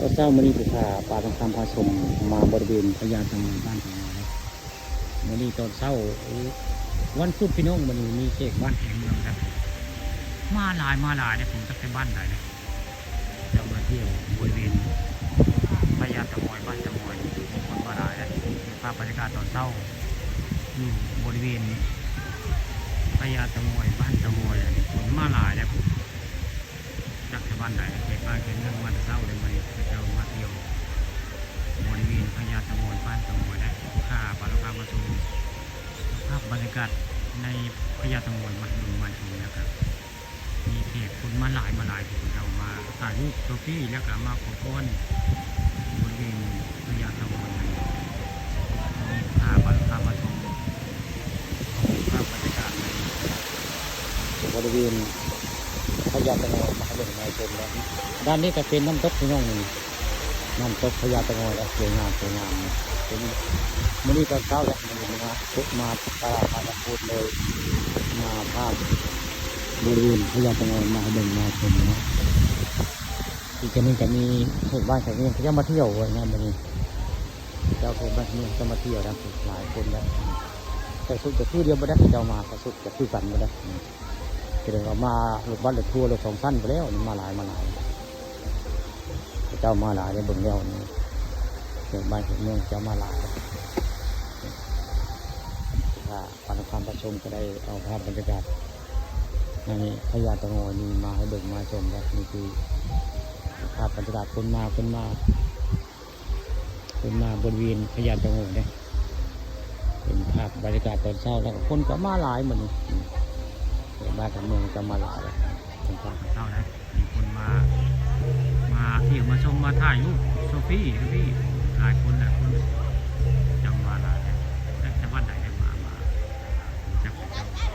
ຕອນເຊົ້າມື້ນີ້ ຜູ້ຂ້າປາທອງຄຳພາຊົມມາບໍລິເວນພະຍາຕະງອຍ ບ້ານຕະງອຍເນາະ. ມື້ນີ້ຕອນເຊົ້າວັນພຸດພີ່ນ້ອງ, ມື້ນີ້ມີແຂກບ້ານແຂກເມືອງນະ ມາຫຼາຍ ມາຫຼາຍເດ້. ຜູ້ຈັກແຕ່ບ້ານໃດເດ້ ຈະມາທ່ຽວບໍລິເວນພະຍາຕະງອຍ ບ້ານຕະງອຍ, ມີຄົນມາຫຼາຍເດ້. ເກັບພາບບັນຍາກາດຕອນເຊົ້າຢູ່ບໍລິເວນພະຍາຕະງອຍ ບ້ານຕະງອຍ, ຄົນມາຫຼາຍເດ້. ຈັກແຕ່ບ້ານໃດ ເຂດບ້ານເຂດເມືອງ ມາແຕ່ເຊົ້າເລີຍ. ມື້ນີ້ເຂົາເຈົ້າມາທ່ຽວບໍລິເວນພະຍາຕະງອຍ ບ້ານຕະງອຍ ແລະ ພາປາລະພາມາຊົມພາບບັນຍາກາດໃນພະຍາຕະງອຍ ມາເບິ່ງມາຊົມ ແລ້ວກະມີແຂກຄົນມາຫຼາຍ ມາຫຼາຍ ທີ່ເຂົາເຈົ້າມາຖ່າຍຮູບເຊລຟີ ແລ້ວກະມາຂໍພອນບໍລິເວນພະຍາຕະງອຍ. ມີພາປາລະພາມາຊົມ ພາບບັນຍາກາດໃນບໍລິເວນພະຍາຕະງອຍ ມາໃຫ້ເບິ່ງມາໃຫ້ຊົມເນາະ. ດ້ານນີ້ກະເປັນນ້ຳຕົກພີ່ນ້ອງ, ນີ້ນ້ຳຕົກພະຍາຕະງອຍ ສວຍງາມ ສວຍງາມ. ເປັນມື້ນີ້ຕອນເຊົ້າແລ້ວ ມື້ນີ້ມາ ມາຕະຫຼາດພາດນ້ຳພຸດເລີຍ ມາພາບບໍລິເວນພະຍາຕະງອຍ ມາໃຫ້ເບິ່ງມາຊົມເນາະ. ອີກອັນໜຶ່ງກະມີເຂດບ້ານແຂກເມືອງ ເຂົາເຈົ້າມາທ່ຽວເນາະ. ມື້ນີ້ເຈົ້າເຂດບ້ານແຂກເມືອງເຂົາເຈົ້າມາທ່ຽວນະ ຫຼາຍຄົນນະ. ໃສ່ຊຸດກະຄືດຽວບໍ່ໄດ້ ເຂົາເຈົ້າມາໃສ່ຊຸດກະຄືກັນບໍ່ໄດ້. ສະແດງວ່າມາລົດບັສລົດທົວລົດສອງຊັ້ນໄປແລ້ວ ນີ້ມາຫຼາຍ ມາຫຼາຍ ເຂົາເຈົ້າມາຫຼາຍເດ້. ເບິ່ງແລ້ວນີ້ ເຂດບ້ານແຂກເມືອງເຂົາເຈົ້າມາຫຼາຍ. ພາປານຄອນປະຊຸມກະໄດ້ເອົາພາບບັນຍາກາດໃນພະຍາຕະງອຍນີ້ມາໃຫ້ເບິ່ງມາຊົມເດ້. ນີ້ຄືພາບບັນຍາກາດຄົນມາ ຄົນມາ ເພິ່ນມາບໍລິເວນພະຍາຕະງອຍເດ້. ເປັນພາບບັນຍາກາດຕອນເຊົ້າ ແລ້ວກະຄົນກະມາຫຼາຍມື້ນີ້. ອືມ ບ້ານກັບເມືອງກະມາຫຼາຍເດ້. ເປັນຕອນເຊົ້າເດ້ ມີຄົນມາ ມາທ່ຽວມາຊົມ ມາຖ່າຍຮູບເຊລຟີ ເຊລຟີ ຫຼາຍຄົນ ຫຼາຍຄົນ.